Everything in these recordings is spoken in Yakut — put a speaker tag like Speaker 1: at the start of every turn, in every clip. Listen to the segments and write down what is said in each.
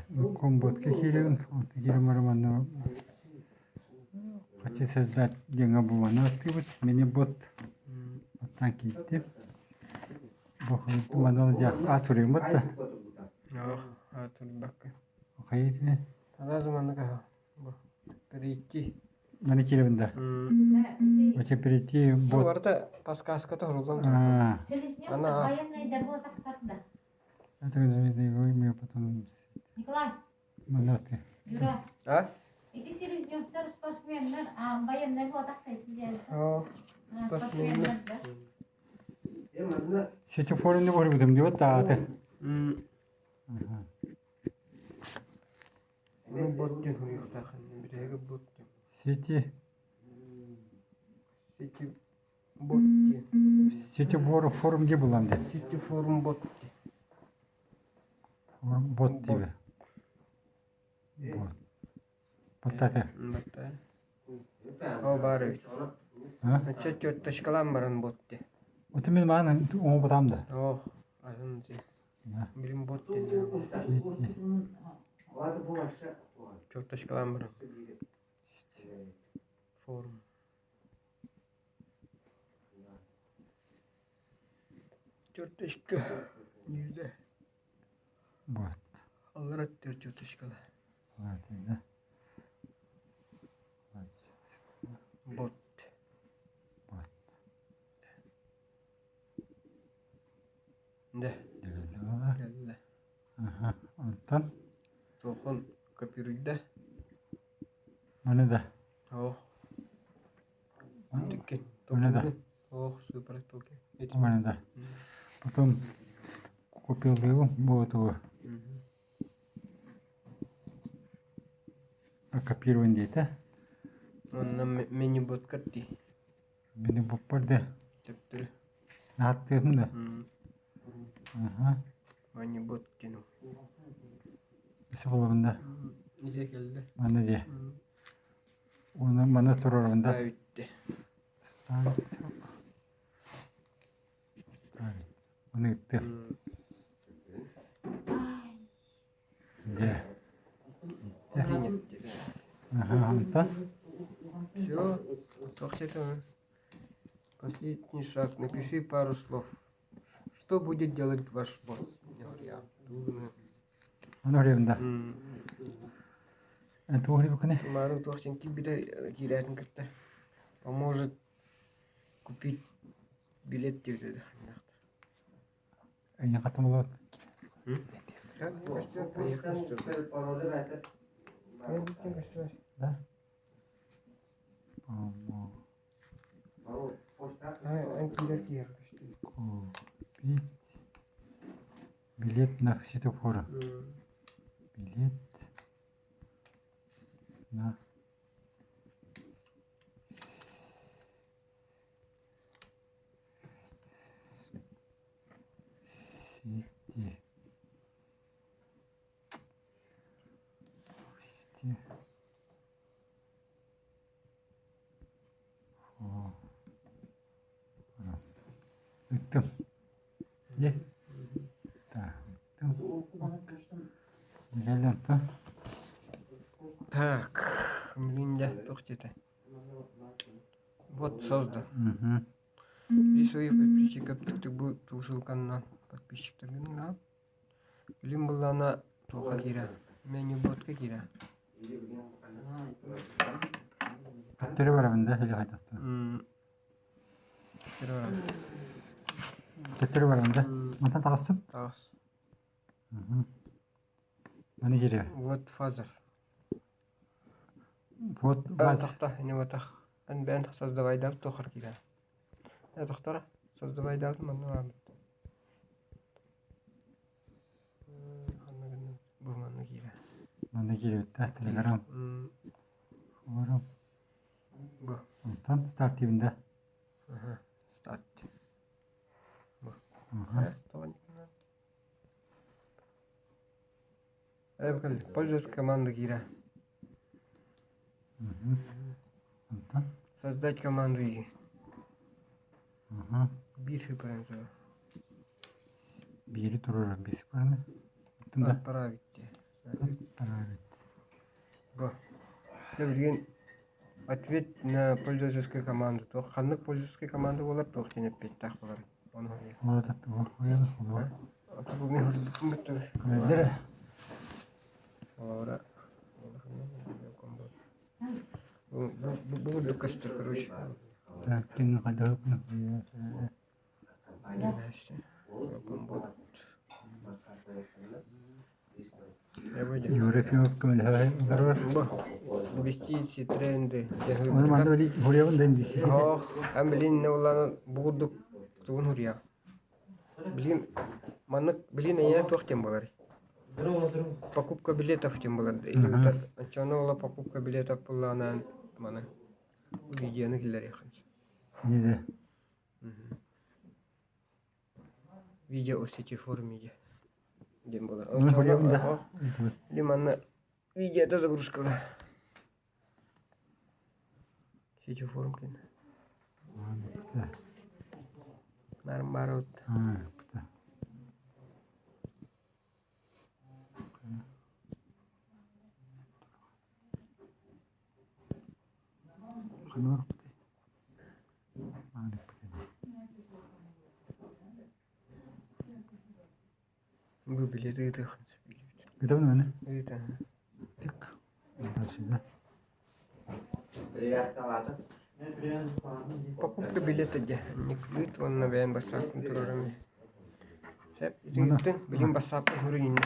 Speaker 1: Комботка киирэбин, онтон киирэн баран манна хочу создать диэҥҥэ булан ааттыыбыт. Мини-бот оттон киирдим. Бу манна дьэ аат суруйуммут да.
Speaker 2: Ох, аат суруйбакка.
Speaker 1: Хайы
Speaker 2: Сразу маннык аһа. Бу перейти.
Speaker 1: Маны киирэбин да. Оче перейти бот.
Speaker 2: Барыта подсказката суруллан турар.
Speaker 3: Селезнев
Speaker 2: Ана
Speaker 3: военный буотахтар да.
Speaker 1: Это мы потом
Speaker 3: Николай,
Speaker 1: манна
Speaker 3: Юра,
Speaker 2: А?
Speaker 3: ити Селезневтар спортсменнар, а военный буотахтар ити
Speaker 2: О,
Speaker 3: спортсменнар да.
Speaker 1: Сети форумны көрбүтүм диэбит даҕаты.
Speaker 2: Ону бот диэн суруйуохтааххын. Бүтэһигэ бот диэн.
Speaker 1: Сети
Speaker 2: Сети бот диэн.
Speaker 1: Сети форум дии булан диэн.
Speaker 2: Сети форум бот диэн.
Speaker 1: Бот диэбэ. Бот. Боттата.
Speaker 2: Батта. Ол баар эбит. Оччо точкалаан баран бот диэн.
Speaker 1: Оту мин маан оҥобутаам да.
Speaker 2: Ох, атын дии. Билим бот диэн.
Speaker 1: Сети.
Speaker 2: Черточкалаан баран. Форум. Черточка. Ньүүлэ.
Speaker 1: Вот.
Speaker 2: Аллара черточкала.
Speaker 1: Ладно.
Speaker 2: Бот.
Speaker 1: Вот.
Speaker 2: Дэ.
Speaker 1: Кэллэ.
Speaker 2: Кэллэ.
Speaker 1: Аха. Онтон
Speaker 2: Туохон копируйда.
Speaker 1: маны да.
Speaker 2: Ох. Тикки.
Speaker 1: Маны да.
Speaker 2: Ох, супер токи.
Speaker 1: Маны да. Потом копируем вот его. Копирование диэтэ.
Speaker 2: Онно мини-бот катти.
Speaker 1: Мини боппар да.
Speaker 2: Төптөрү.
Speaker 1: Нааттыым да. Аха.
Speaker 2: Мини-бот диэн.
Speaker 1: Isi булабын да.
Speaker 2: Ise келди.
Speaker 1: Маны дии. Оны маны турарбын да.
Speaker 2: Ставить.
Speaker 1: Ставить. Ставить. Маны ыттым. Дьэ.
Speaker 2: Принят.
Speaker 1: Аха, онтон
Speaker 2: Все, Тохтетова. Последний шаг. Напиши пару слов. Что будет делать ваш босс? Я думаю.
Speaker 1: Ону өрөбүн да. Эн туох өрөбүкүнэ?
Speaker 2: Маарым туох диэн киирбитэ киирээт кытта поможет купить билет диэбитэ.
Speaker 1: Эйиэхэ хатымылыат. Да? Купить билет на светофора. Билет на Сети. Сети. Ыттым. Дьэ. Так, ыттым. Кэллэ онтон.
Speaker 2: Так, блин, дьэ, туох диэтэ? Вот создан.
Speaker 1: Угу.
Speaker 2: И своих подписчиков бу ссылканнан подписчиктаргын Билим буллаана туохха киирэ? Меню-ботка киирэ.
Speaker 1: Төттөрү барабын да или хайдахтан?
Speaker 2: Төттөрү барабын.
Speaker 1: Төттөрү барабын да? Мантан таҕыстым?
Speaker 2: Таҕыс.
Speaker 1: Маны киирэ.
Speaker 2: Вот фазер.
Speaker 1: Вот
Speaker 2: Тохто, не батах. Эн бэйэн создавайдаах туохар киирэ. Э тохтора, создавайдаах манна баабыт. Ханна гынным? Бу манна киирэ.
Speaker 1: Манна киирэбит Телеграм. Форум.
Speaker 2: Бу.
Speaker 1: Онтон старт диибин да?
Speaker 2: Старт. Бу. Пользовательская команда киирэ.
Speaker 1: Онтон?
Speaker 2: Создать команду и биир сыыппараны
Speaker 1: Биири туруорар биир сыыппараны.
Speaker 2: Отправить.
Speaker 1: Отправить.
Speaker 2: Бу. Дьэ билигин ответ на пользовательскую команду. Туох ханнык пользовательская команда буолар, туох диэн эппиэттээх буолар. Ону Олора бу көстөр, короче. Инвестиции, тренды. Ох, эн билин не улаан бу курдук тугун хуруйа. Билин маннык билин эйэ туох диэн буолар? Покупка билетов диэн буолар. Оччону ола покупка билетов буллаанан маны видеону киллэриэххин.
Speaker 1: Не
Speaker 2: Видео о сети форуме диэн буолар.
Speaker 1: Ну, хуруйабын да.
Speaker 2: Или манна видео загрузкала. Сети форум диэн. Наоборот. Бу билети ыытыаххын
Speaker 1: Ыытабын
Speaker 2: Ыыта.
Speaker 1: Тык. Дальше,
Speaker 2: Покупка билета дьэ. Никлыт уонна бэйэм бассааппын туруорам. Сөп, итиниттэн билим бассааппын суруйунна.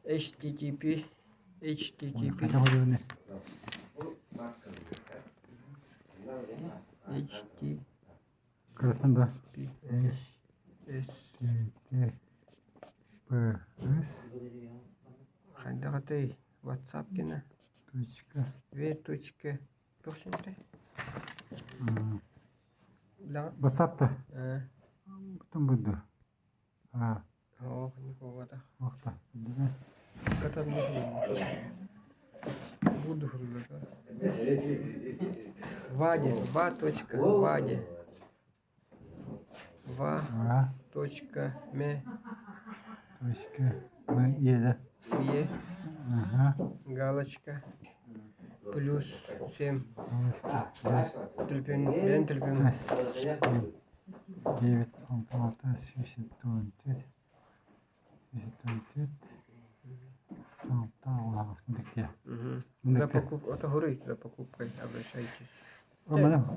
Speaker 2: HTTP HTTP HTTP
Speaker 1: Кыраттан да.
Speaker 2: S
Speaker 1: T P S
Speaker 2: хайдах этэй WhatsApp гына
Speaker 1: точка
Speaker 2: В точка туох синтэй Билэҕин?
Speaker 1: WhatsApp-та
Speaker 2: Ээ
Speaker 1: Потом буду. А,
Speaker 2: Ох, не буолбатах.
Speaker 1: охта.
Speaker 2: Буду хуруйбата. Ваня, Ва точка, Ваня. Ва
Speaker 1: А,
Speaker 2: точка М
Speaker 1: точка. М, Е, да.
Speaker 2: Е
Speaker 1: Ага.
Speaker 2: галочка плюс 7
Speaker 1: Галочка. Да.
Speaker 2: Төлөпүөн, бэйэн төлөпүөн.
Speaker 1: 7, 9, 6, 7, 4, 7, 4, 6, 6, мындык
Speaker 2: За покупку, это хуруй, за покупкой обращайтесь.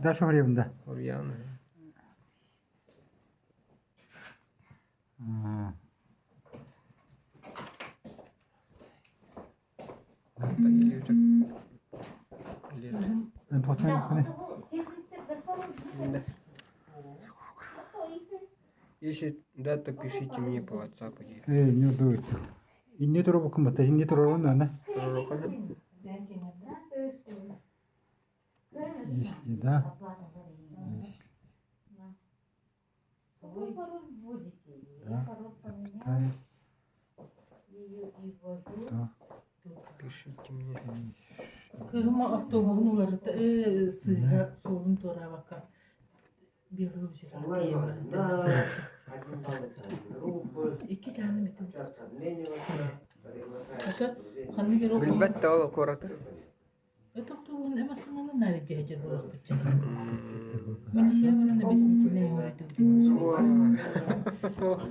Speaker 1: Дальше говорим, да.
Speaker 2: Ульяна. Если да, то пишите мне по WhatsApp.
Speaker 1: Э, не удуется. И не турбукум, это не турбукум, Если да, если да, запятая, то
Speaker 2: Пишите мне.
Speaker 4: Кыһыма автобуһун уларыта сыыһа суолун туораабакка Белый озероҕа тиийэн баран Икки чааны бүтүн. Это ханнык эрэ
Speaker 2: Билбэт да ол куораты.
Speaker 4: Это автобуһун эмассанан наадыйдьа сылдьар буолуохпут Милиция баран объяснительнай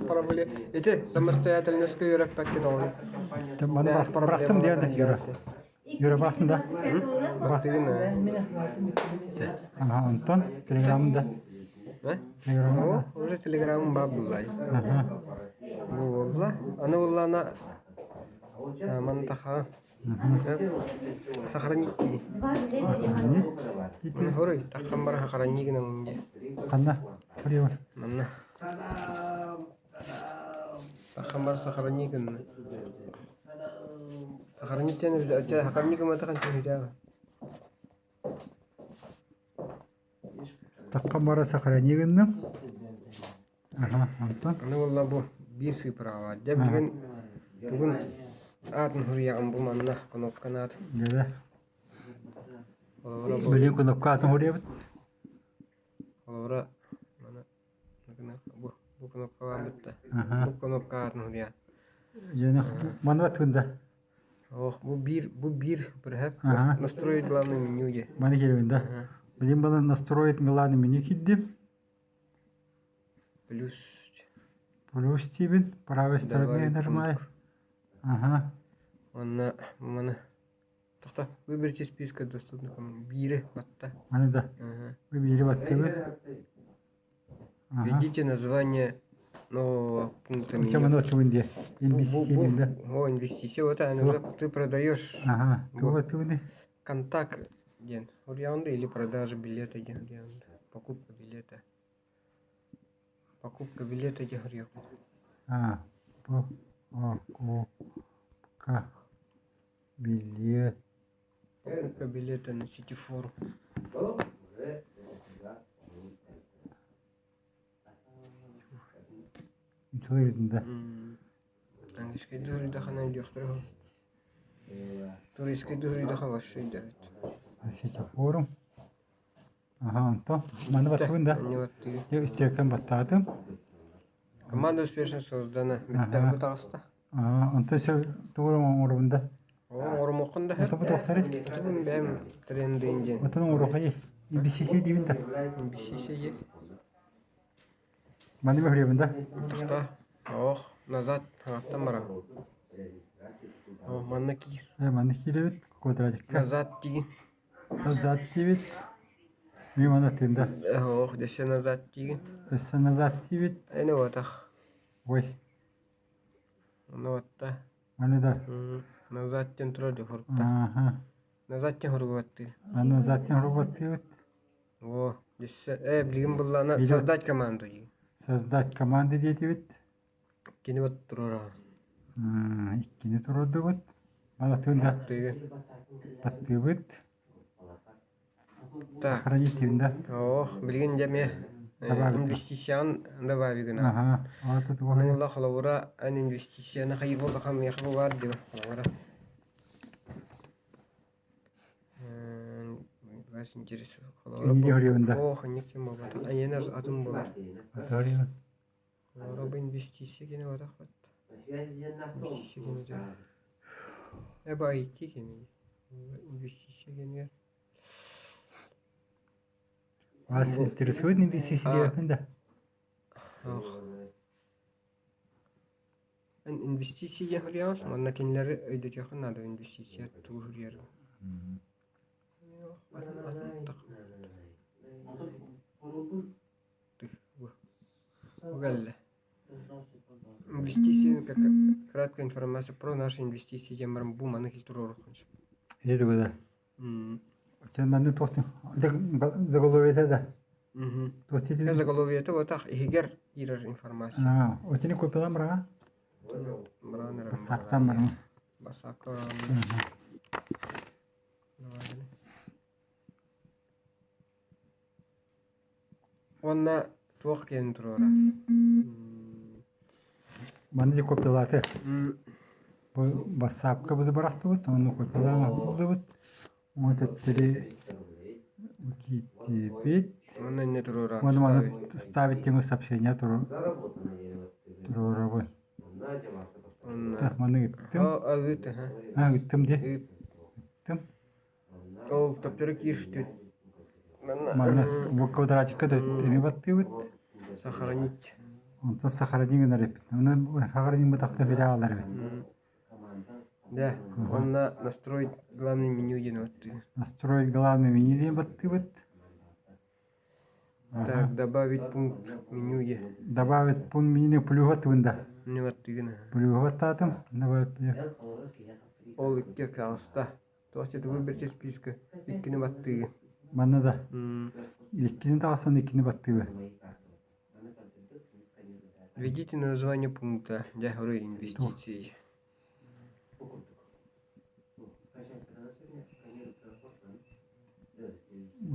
Speaker 2: Проблема. Ити самостоятельностька үөрэппэккин оҕону.
Speaker 1: Маны бырахтым диэн Юра. Юра бырахтым да. Ага, Антон, телеграмм да. Телеграмм
Speaker 2: Уже телеграмм баар буллай. Бу буолла. Аны буллаана мантаха Сохранить дии.
Speaker 1: Сохранить.
Speaker 2: Хоруй, таххан бара сохрани гынан дии.
Speaker 1: Ханна? Хоруй.
Speaker 2: Манна. Таххан бара сохрани гынна. Сохранить диэн сохрани гымматахан түһүрээҕэ.
Speaker 1: Таххан бара сохрани гынным. Ага, Антон.
Speaker 2: Аны буолла бу биир сыыппараҕа. Дьэ бүгүн бүгүн аатын суруйаҕын бу манна кнопканы аат.
Speaker 1: Дьэ. Билин кнопка аатын суруйабыт.
Speaker 2: Холобура маны бу бу кнопкалаан бүтта. Бу кнопка аатын суруйа.
Speaker 1: Манна тында.
Speaker 2: Ох, бу биир бырыһап
Speaker 1: Ага.
Speaker 2: настроить главное меню де.
Speaker 1: Маны келебин да. Билим бала настроить главное меню киддим.
Speaker 2: Плюс
Speaker 1: Плюс тибин правой стороны
Speaker 2: добавить
Speaker 1: нажимай.
Speaker 2: пункт.
Speaker 1: Ага.
Speaker 2: Онна маны тохто выберите списка доступных биири батта.
Speaker 1: Маны да.
Speaker 2: Ага.
Speaker 1: Биири баттыбыт. Ага.
Speaker 2: Введите название нового пункта
Speaker 1: Чем
Speaker 2: меню.
Speaker 1: оно чугун де?
Speaker 2: Бу,
Speaker 1: Инвестиции да.
Speaker 2: О, инвестиции. Вот она уже ты продаешь
Speaker 1: Ага.
Speaker 2: Бу.
Speaker 1: Туга тугуни.
Speaker 2: контакт ден. Урьянда или продажа билета ден урьянда. Покупка билета. Покупка билета ден урьян.
Speaker 1: А. По. О. Ку. К. Билет.
Speaker 2: Покупка билета на Сити Форум.
Speaker 1: Человек да.
Speaker 2: Английский дуһуруйдахана диэхтэрэ. Туристский дуһуруйдаха вообще дэрит.
Speaker 1: Сити форум. Ага, онто. Маны баттыбын да.
Speaker 2: Не вот ты.
Speaker 1: Я истеркан баттаатым.
Speaker 2: Команда успешно создана.
Speaker 1: Ага.
Speaker 2: Бүттэ таҕыста.
Speaker 1: Аа, онто сө тугу оҥоробун да.
Speaker 2: О, оромоккун да.
Speaker 1: Ото бу тохтары.
Speaker 2: Тубун бэм трендин ден.
Speaker 1: Отон оҥорохай. BCC диибин да.
Speaker 2: Бисисе
Speaker 1: Маны бөхребин да.
Speaker 2: Тахта. Ох, назад хааттан бара. О, манна киир.
Speaker 1: Э, маны кииребит квадратикка.
Speaker 2: Назад тигин.
Speaker 1: Назад диибит. Ми маны тында.
Speaker 2: Ох, десе назад тигин.
Speaker 1: Өссө назад диибит.
Speaker 2: Эне ватах.
Speaker 1: Ой,
Speaker 2: Оны ватта.
Speaker 1: маны да.
Speaker 2: Назад тен турар де хорукта.
Speaker 1: Аха.
Speaker 2: Назад тен хоругатты.
Speaker 1: Аны назад тен робот диибит.
Speaker 2: О, десе билигин буллана
Speaker 1: Видео.
Speaker 2: создать команду дигин.
Speaker 1: Создать команды диэтибит.
Speaker 2: Кини вот турара.
Speaker 1: Иккини турурдубут. Маны тында
Speaker 2: Тыгын.
Speaker 1: баттыыбыт.
Speaker 2: Так.
Speaker 1: Сохранить диибин да.
Speaker 2: Ох, билигин дьэ
Speaker 1: Добавить.
Speaker 2: инвестициян добавигына.
Speaker 1: Аха. Ата тугу.
Speaker 2: Онно холобура ан инвестицияны хайы боллахан миэхэ бу баар диба холобура. Вас интересует. Холобура
Speaker 1: Инди хорибын да.
Speaker 2: Ох, никем болбата. Айена атын болар.
Speaker 1: Хорибын.
Speaker 2: Холобура бу инвестиция кини барах бат. Инвестиция кини дьэ. Эба IT кини. Инвестиция кини.
Speaker 1: Вас интересует инвестиция диэбин да.
Speaker 2: Ох. Инвестиция хөрүйэҕин, манна кинилэри өйдөтүөххүн наада инвестиция тугу хөрүйэр. Угалла. Инвестиции, как краткая информация про наши инвестиции, диэн баран бу маны килтуруоруккун сөп.
Speaker 1: Иди тугу да. Чэн манны туохтун. Заголовье да. Туох
Speaker 2: Э, заголовьета отах иһигэр киирэр информация.
Speaker 1: Аа, отини копиялан бараҕа.
Speaker 2: Баран эрэ
Speaker 1: Бассаактан баран.
Speaker 2: Бассаакка баран. Уонна туох киэн туруора.
Speaker 1: Маны дьэ копиялааты. Бу бассаапка бызы барахтыбыт, ону копиялаан ыллыбыт. Ону төттөрү кииттибит.
Speaker 2: Уонна инне туруора.
Speaker 1: Ону маны ставить тему сообщения туруорабын.
Speaker 2: Уонна
Speaker 1: Маны ыттым.
Speaker 2: О, ыыт, аха.
Speaker 1: А, ыттым дии.
Speaker 2: Ыыт.
Speaker 1: Ыттым.
Speaker 2: Ол төптөрү кииртит. Манна
Speaker 1: Манна бу квадратикка да эми баттыыбыт.
Speaker 2: сохранить.
Speaker 1: Онтон сохранить гынар эппит. Оны сохранить бытахта билэ аалар эбит.
Speaker 2: Да, уонна настроить главный меню диэн оттыы.
Speaker 1: Настроить главный меню диэн баттыыбыт.
Speaker 2: Так, добавить пункт меню диэн.
Speaker 1: Добавить пункт меню плюһа тыбында.
Speaker 2: Не баттыгын.
Speaker 1: Плюһа баттаатым. Добавить плюс.
Speaker 2: Ол икки таҕыста. Туох выберите списка. Иккини баттыгын.
Speaker 1: Манна да. Иккини таҕасан иккини баттыыбы.
Speaker 2: Введите название пункта. Дьэ, хоруй инвестиций.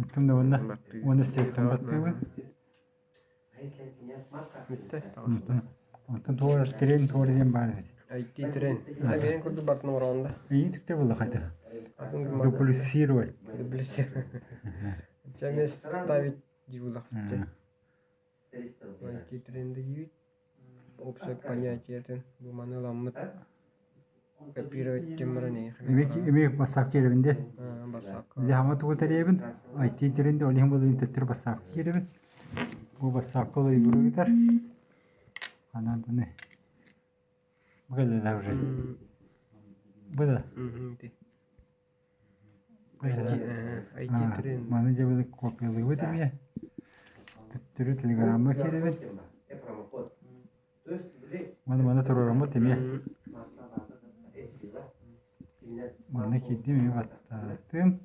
Speaker 1: Ыттым да уонна.
Speaker 2: Баттыгын.
Speaker 1: Уонна стрелканы баттыыбын.
Speaker 2: Бүттэ таҕыста.
Speaker 1: Онтон туора трен туора диэн баар эбит.
Speaker 2: IT трен. Это менин курдук бартын ороонда.
Speaker 1: Эйин түктэ булла хайда. Дуплицировать.
Speaker 2: Дублицировать. Чаме ставить дивулах. IT тренде кийбит. Общее понятиетын бу маны ыламмыт копировать баран
Speaker 1: Эми бассаап киирэбин де.
Speaker 2: Бассаапка.
Speaker 1: Били хаҥа тугу тэрийэбин, IT тэрин де, ол иһин буолуйун төттөрү бассаапка киирэбин. Бу бассаапка олоруйбуру ыытар. Анан таны. Бу кэллэ уже. Бу да.
Speaker 2: IT тренд.
Speaker 1: Маны дьэ копиялыыбыт эмиэ. Төттөрү телеграмма киирэбит. Маны маны туруораммыт эмиэ. Манна киирдим эмиэ баттаатым.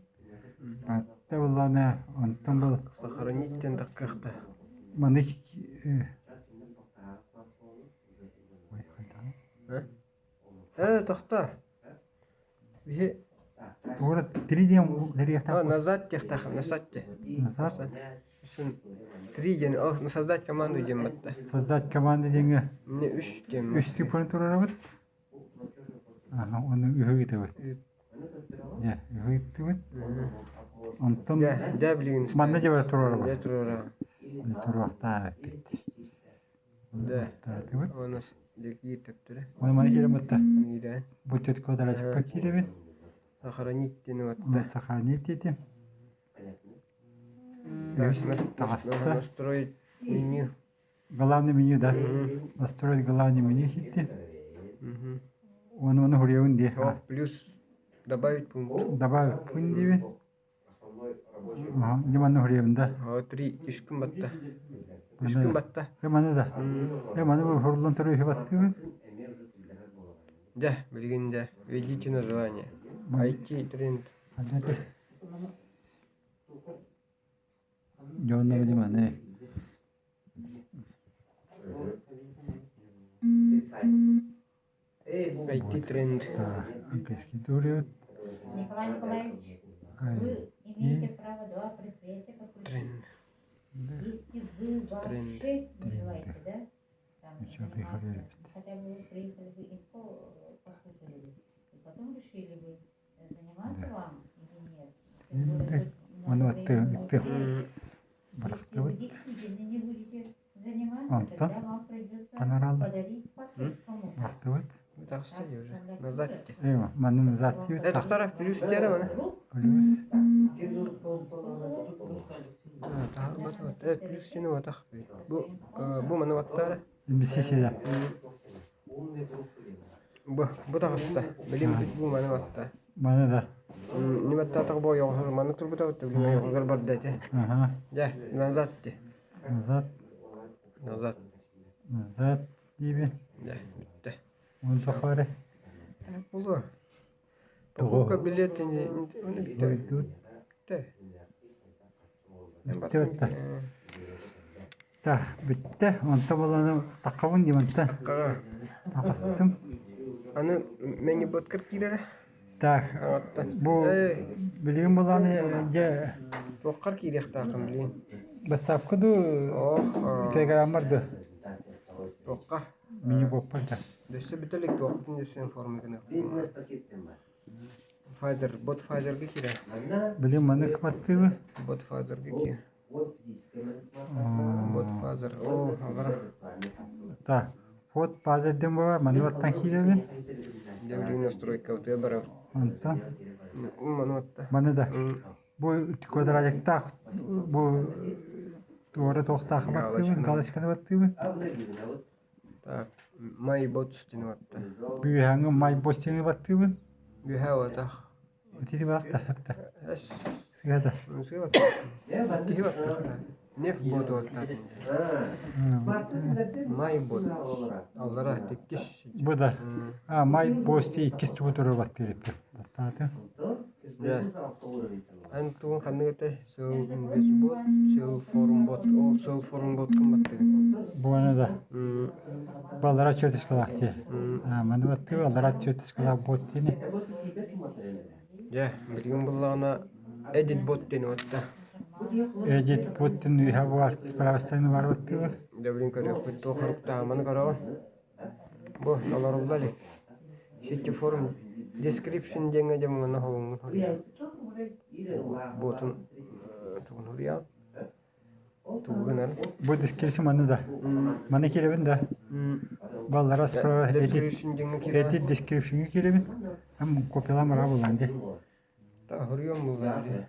Speaker 1: Батта буллаана онтон был
Speaker 2: Сохранить диэн таккыахта.
Speaker 1: маны
Speaker 2: Тохто. Биһи
Speaker 1: Туора три диэн тэрийэхтээх.
Speaker 2: Назад диэхтээх, назад диэ.
Speaker 1: Назад.
Speaker 2: Три диэн, ол создать команду диэн батта.
Speaker 1: Создать команду диэҥҥэ
Speaker 2: Мне үс диэн.
Speaker 1: Үс цифраны турарабыт. Аха, уонна үһү ыытабыт. Дьэ, үһү ыыттыбыт. Онтон
Speaker 2: Дьэ, дьэ билигин
Speaker 1: манна дьэ туруорабыт.
Speaker 2: Дьэ туруораҕын.
Speaker 1: Туруохтаах эппит.
Speaker 2: Дьэ.
Speaker 1: Таатыбыт.
Speaker 2: Уонна дьэ төптөрө.
Speaker 1: Уонна маны киирэн батта.
Speaker 2: Киирэн.
Speaker 1: Бу түөрт квадратикка киирэбин.
Speaker 2: Сохранить диэн батта.
Speaker 1: Сохранить диэтим. Үһүс таҕыста.
Speaker 2: Настроить меню.
Speaker 1: Главный меню, да. Настроить главный меню хитти. Оны оны хуруйабын дии.
Speaker 2: Плюс добавить пункт.
Speaker 1: Добавить пункт диибин. Дьэ манна хуруйабын да.
Speaker 2: Три үс күн батта. Үс күн батта.
Speaker 1: Э маны да. Э маны бу хуруллан турар үһү баттыыбын.
Speaker 2: Дьэ, билигин дьэ, введите название. IT тренд.
Speaker 1: Дьонно били маны
Speaker 2: IT тренд.
Speaker 1: Английский дуриют.
Speaker 3: Николай Николаевич, вы имеете право два предприятия подключить. Если вы вообще не желаете, да, там заниматься, хотя бы вы приехали бы инфо послушали бы, и потом решили бы, заниматься вам или нет. Тем более вы
Speaker 1: Оны
Speaker 3: много времени
Speaker 1: отты
Speaker 3: уделяете. Если вы
Speaker 1: бырахтыбыт.
Speaker 3: действительно не будете заниматься,
Speaker 1: Антон,
Speaker 3: тогда вам придется
Speaker 1: Паноралла
Speaker 3: подарить пакет кому-то.
Speaker 1: бырахтыбыт.
Speaker 2: Таҕыста дии уже. Назад дии.
Speaker 1: Эйва, манна назад диэбит.
Speaker 2: Э, тохтора плюс тиэрэ маны.
Speaker 1: Плюс.
Speaker 2: Э, плюс сини батах. Бу бу маны баттаара.
Speaker 1: Инвестиция.
Speaker 2: Бу бу таҕыста. Билим бу маны батта.
Speaker 1: Маны да.
Speaker 2: Не баттаатах бу ойоҕоһор маны турбута билим ойоҕоһор барда этэ.
Speaker 1: Ага.
Speaker 2: Дьэ, назад дии.
Speaker 1: Назад.
Speaker 2: Назад.
Speaker 1: Назад диибин.
Speaker 2: Дьэ, бүттэ.
Speaker 1: Он сохаре.
Speaker 2: Буолуо. Покупка билета не
Speaker 1: Бүттэ. Бүттэ бүтте. Та бүттэ. Онто боланы таққабын диибин та. Тақастым.
Speaker 2: Аны мени боткар киирэрэ.
Speaker 1: Так, бу билигин боланы дьэ
Speaker 2: Туоххар киириэхтааххын билигин.
Speaker 1: Бассаапка ду телеграммар ду
Speaker 2: Туохха.
Speaker 1: Мини боппар да.
Speaker 2: Өссө бүтэ илик туохпутун өссө информа гына. Фазер, бот фазерга киирэр.
Speaker 1: Билигин маны кыматтыыбы.
Speaker 2: Бот фазерга киир. Бот фазер. О, алара.
Speaker 1: Так, фот фазер диэн буолар, маны баттан киирэбин.
Speaker 2: Дьэ билигин настройка утуйа барабыт.
Speaker 1: Онтон
Speaker 2: Маны батта.
Speaker 1: маны да. Бу квадратиктаах бу туора туохтаах баттыыбын, галочканы баттыыбын.
Speaker 2: Так, My bots диэн батта.
Speaker 1: Бүһэҥҥэ My bots диэни баттыыбын.
Speaker 2: Бүһэ батах.
Speaker 1: Итини барахта хэпта.
Speaker 2: Эс.
Speaker 1: Сыгада.
Speaker 2: Сыга батта. Киһи батта. Неф бот батта. My bot. Аллара тиккис.
Speaker 1: Бу да. А, My bots иккис тугу турар баттыыр Баттааты.
Speaker 2: Дьэ. Эн тугун ханнык этэй? Сыл инвест бот, сыл форум бот. Ол сыл форум боткун баттыгын.
Speaker 1: Буана да. Баллара чөтүскалаах дии. А, маны баттыы аллара чөтүскалаах бот диини.
Speaker 2: Дьэ, билигин буллаҕына edit бот диэн батта.
Speaker 1: Edit бот диэн үһэ буар справочный бар баттыыбы.
Speaker 2: Дьэ билигин көрүөхпүт туох хоруктаах маны көрөҕүн. Бу толорулла илик. Сити форум description диэҥҥэ дьэ муҥана холуҥҥун Ботун тугун хуруйаҕын? Тугу гынарын?
Speaker 1: Бу description маны да. Маны киирэбин да. Баллара справа
Speaker 2: Description диҥҥэ киирэ.
Speaker 1: Edit description-га киирэбин. Ам копиялаан бараа буллаан дии.
Speaker 2: Таһырыам буллаан дии.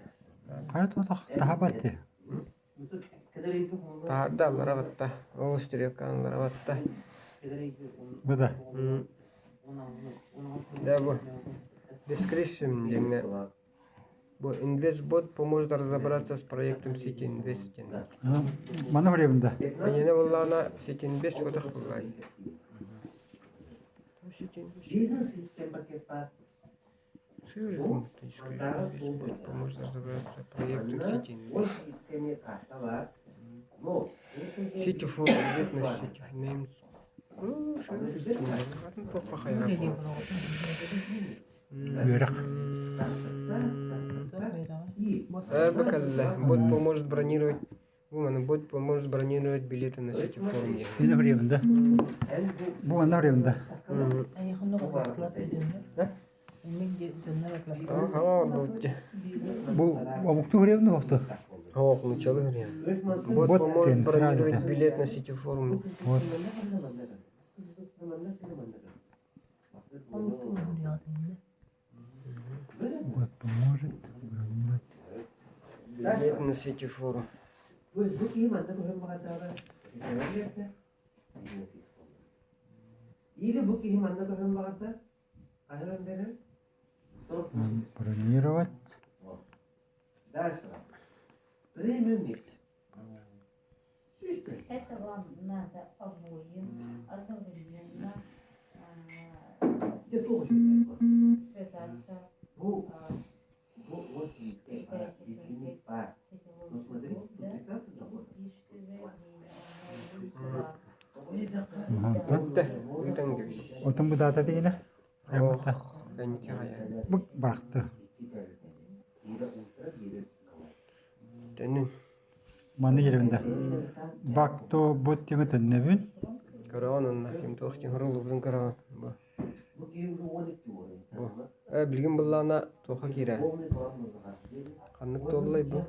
Speaker 1: Хайа тутах таһа батты.
Speaker 2: Таһырда аллара батта. Ол стрелканы аллара батта.
Speaker 1: Бу да.
Speaker 2: Да бу. Description диҥҥэ Бу Инвестбот поможет разобраться с проектом Сити Инвест диэн.
Speaker 1: Маны көрөбүн да.
Speaker 2: Эйиэнэ буоллаҕына Сити Инвест бутах буоллаҕай. Сити Инвест. Инвестбот поможет разобраться с проектом Сити Инвест. Сити for Business City Names.
Speaker 1: Үөрэх.
Speaker 2: Бакалла. Бот поможет бронировать Бот поможет бронировать билеты на сити форум.
Speaker 1: Мин көрөбүн да. Бу манна көрөбүн да. Бу омуктуу көрөбүн да
Speaker 2: Ох, начало говоря. Бот поможет бронировать билет на сити форум.
Speaker 1: Вот. Вот поможет бронировать.
Speaker 2: Билет на сити форум.
Speaker 1: Бронировать.
Speaker 3: Это вам надо обоим одновременно связаться с сетевой услугой, да, и пишите заявление
Speaker 2: Бүттэ. Ыытан кэбис.
Speaker 1: Отон бу даата дигинэ?
Speaker 2: Ох, кэнтиҕэ.
Speaker 1: Бу барахты.
Speaker 2: Төннүн.
Speaker 1: Манна кирэбин да. Бакто бот тиҥэ төннөбүн.
Speaker 2: Көрөҕүн онно ким туох дьиҥ хоруллубутун көрөҕүн. Бу. Бу. Э, билигин быллаана туохха киирэ? Ханнык туоллай бу?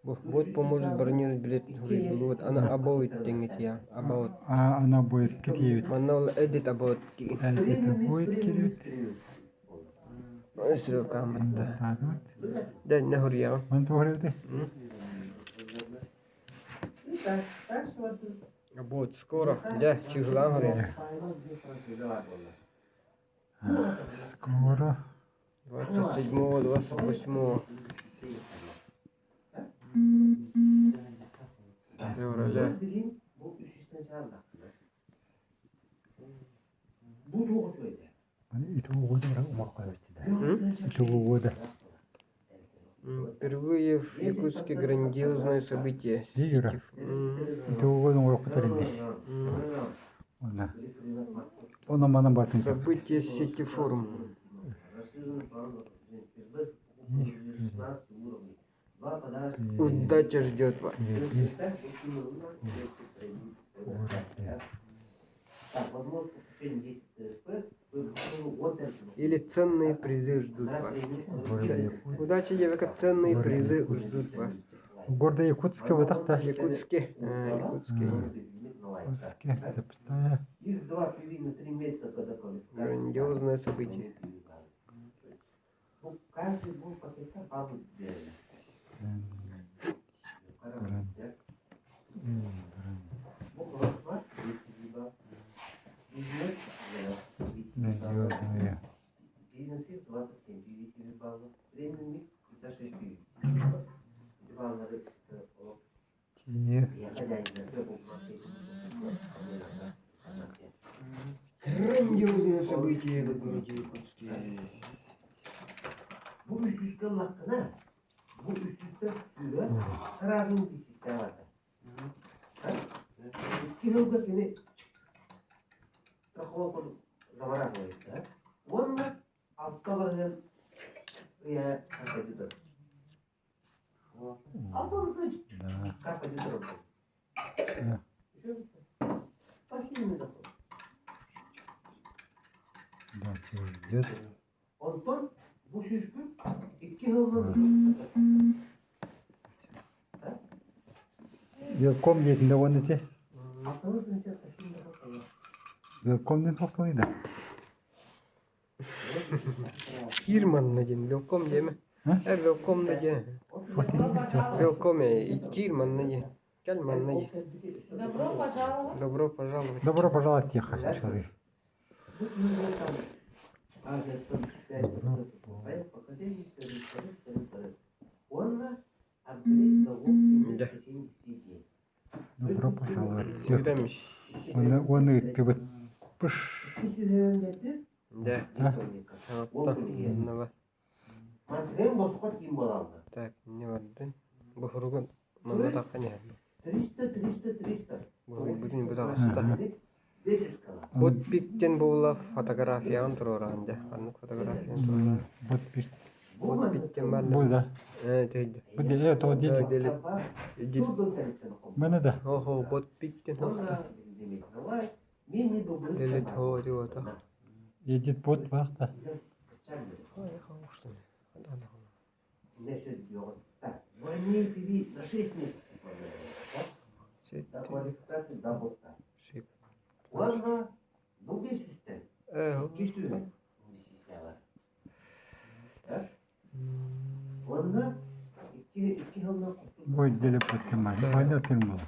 Speaker 2: Бу бот поможет бронировать билет вот она about диҥҥитийэ about.
Speaker 1: А, она будет китиэбит.
Speaker 2: Манна ол edit about
Speaker 1: Это будет кириэбит.
Speaker 2: Стрелка
Speaker 1: Таатыбыт.
Speaker 2: Дэ не хуруйаҕын.
Speaker 1: Ман туох эбитий?
Speaker 2: About скоро. Дьэ, чыыһылаан хоруйа.
Speaker 1: Скоро.
Speaker 2: 27-го, 28-го. Февраля. Впервые в Якутске грандиозное событие. Событие сети форум. Удача ждет вас. Или ценные призы ждут вас. Удачи, девка, ценные призы ждут вас.
Speaker 1: Города Якутска вот так-то.
Speaker 2: Якутске. Якутске.
Speaker 1: Якутске, запятая.
Speaker 2: Грандиозное событие.
Speaker 1: Грандиозное. Тие.
Speaker 2: Грандиозное событие в городе Якутске.
Speaker 1: Да. Да, ждет. Велком диэтин да уонна ити. Велком диэн туохтаный да?
Speaker 2: Киир манна диэн, велком диэмэ. Э, велком да диэн. Велком киир манна диэн. Кэл манна диэн.
Speaker 3: Добро пожаловать.
Speaker 2: Добро пожаловать.
Speaker 1: Добро пожаловать тихо, человек.
Speaker 2: Дьэ.
Speaker 1: Добро пожаловать.
Speaker 2: Ыытам
Speaker 1: Уонна уонна ыыттыбыт. Пыш.
Speaker 2: Дьэ. Саҥаттан онно Так, не бардын. Бу суругун манна таххан иһэн. Бу таҕыста. Подпиктен буола фотографияҕын туруораҕын дьэ. Ханнык фотографияны туруораҕын?
Speaker 1: Подпись.
Speaker 2: Подпиктен бар
Speaker 1: Бу да.
Speaker 2: Э, тейди.
Speaker 1: Бу деле то дели.
Speaker 2: Дели. Иди.
Speaker 1: Мene да.
Speaker 2: Хо-хо, подпиктен хохта. Дели то диота.
Speaker 1: Edit bot вахта. Бу деле подтемай. Байна тем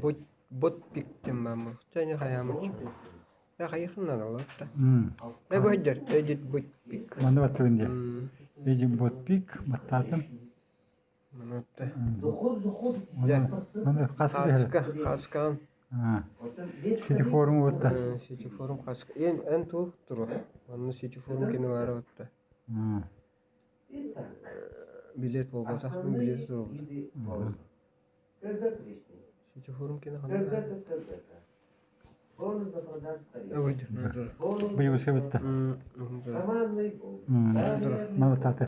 Speaker 2: Бот бот пиктем мамы. Чайны хаямыч. Я хайыхын надо
Speaker 1: М.
Speaker 2: Э бу хедер, эдит бот пик.
Speaker 1: Маны баттыбын дии. Edit bot пик баттаатым.
Speaker 2: Манатта.
Speaker 1: Маны хаска дehel.
Speaker 2: Хаска, хаскан.
Speaker 1: Сити форум ботта.
Speaker 2: Сити форум хаска. Эн эн ту туру. Манна сити форум кини баара батта. Билет буолбатах, билет туру. Сити форум кини ханна. Ой,
Speaker 1: Быйыбыска битте. Маны баттааты.